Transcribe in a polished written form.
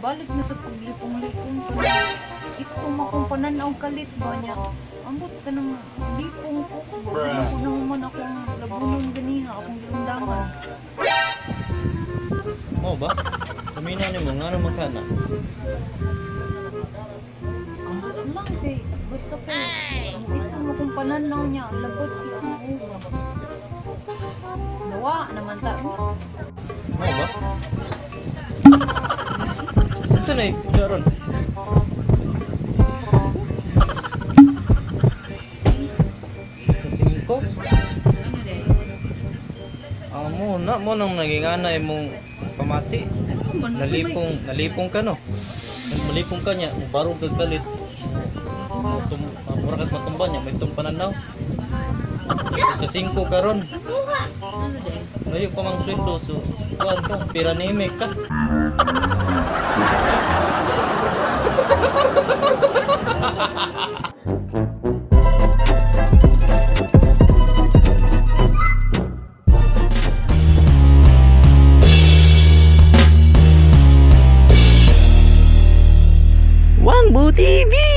Balik na sa paglipong-lipong ka na. Ito akong pananaw kalit ba niya. Ambot ka ng lipong ko. Ano ko naman akong labunon ganiha, akong giundangan. Mo ba? Paminaw nimo ngano man kana? Ambot lang kay basta kay ito mo kung pananaw niya labot kit mo uwa. Nawa naman ta. Mo ba? Asa na karon? Sa 5? Ano day? Amo na mo nang nagingana imong pamati. Nalipong, nalipong ka no. Malipong ka niya, barog kag kalit. Tum, mura kag matumba niya, may pananaw. Sa 5 karon. Ano day? Layo pa mang sweldo so kuan ka, piranime ka. Wangbu TV!